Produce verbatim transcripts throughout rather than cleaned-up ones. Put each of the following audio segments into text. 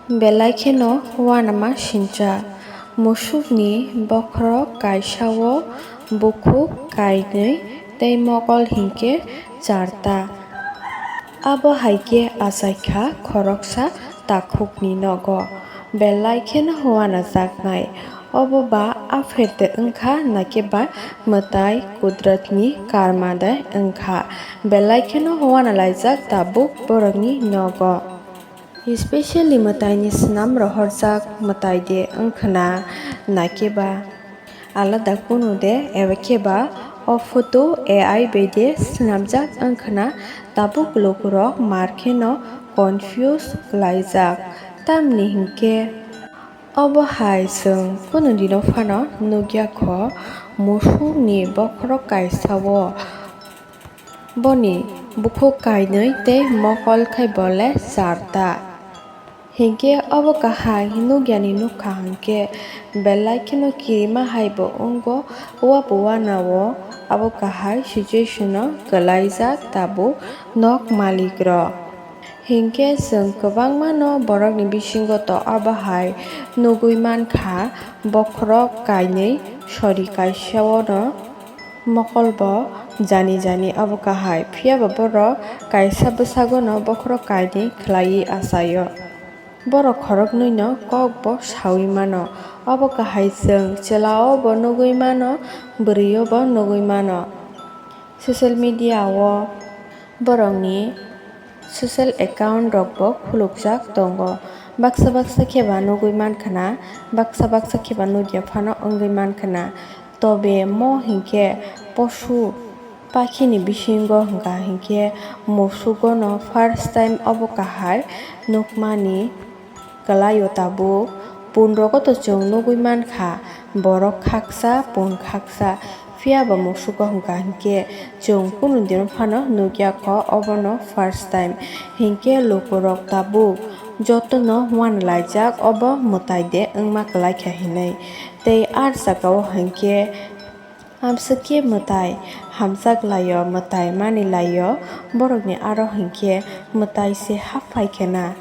Belai kheno uanama sincha. Musukni bokhorok kaisa-o bukhuk kainwi tei mokol hinkhe charta. Abo hai khe achaikha khoroksa takhukni nogo. Belai kheno uanajaknai. Obo ba apherde wngkha nakhe ba mwtai kudratni karma de wngkha. Belai kheno uanalaijak tabuk borokni nogo. Especially mwtaini swnam rohorjak mwtai de wngkhwna, nakhe ba alada kunu de, eba khe ba o photo A I bai de swnamjak wngkhwna, tabuk lukurok mar kheno confuse khlaijak. Tamni hinkhe obo hai chwng kunu dino phano nukya kho, musukni bokhorok kaisa-o. Boni bukhuk kainwi tei mokol khai bo le charta. Hinkhe obo kahai nukyani nukha hinkhe belai kheno kirima hai bo wngo, uapo uanao abo kahai situation-o kwlaijak tabuk nok malikrok. Hinkhe chwng kwbangmano borokni bisingo to abo hai nugwi mankha, bokhorok kainwi sori kaisa-o no. Mokol bo jani jani abo kahai, phiya ba borok kaisa bwsago no bokhorok kainwi khlaiwi achaio. Borok khoroknwi no kok bo saui mano. Obo kahai chwng chwla-o bo nugwi mano, bwrwi-o bo nugwi mano. Social media-o borokni social account rok bo khulukjak tongo. Baksa baksa khe ba nugwi mankha na, baksa baksa khe ba nugya phano wngwi mankha na. Tobe mo hinkhe posu pakhini bisingo hwnkha hinkhe musugo no first time obo kahai nukmani kwlaio tabuk. Punrogo to chwng nugwi mankha, borok khaksa, pun khaksa. Phiya ba musugo hwnkha hinkhe chwng kunu dino phano nukya kho, obono first time. Hinkhe lukurok tabuk jotono uanalaijak obo mwtai de wngma kwlaikha hinwi. Tei ar sakao hinkhe amswk khe mwtai hamjak laio, mwtai mani laio, borokni aro hinkhe mwtai se hap phaikha na.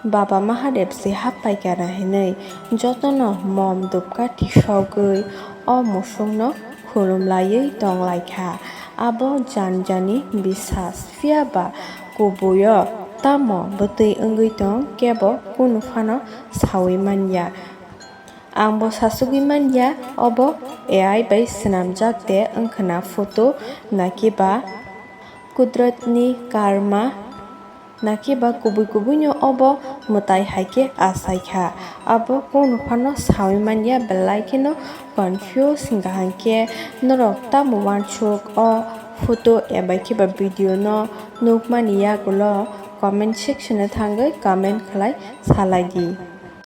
Baba Mahadev se hap paikha na hinwi jotono mom dupkati sogwi o musukno khulumlaiwi tonglaikha. Abo janjani bisas, phiya ba kubuio tamo bwtwi wngwi tong, kebo kunu phano saui manya. Ang bo sasugwi manya, obo A I bai swnamjak de wngkhwna photo, nakhe ba kudratni karma, nakhe ba kubui kubuino obo mwtai hai khe achaikha. Abo kunu phano saui manya, belai kheno confuse, hwnkha hinkhe norok tamo uansuk o photo eba khe ba video no nukmani yagulo comment section o thangwi comment khlai salai di.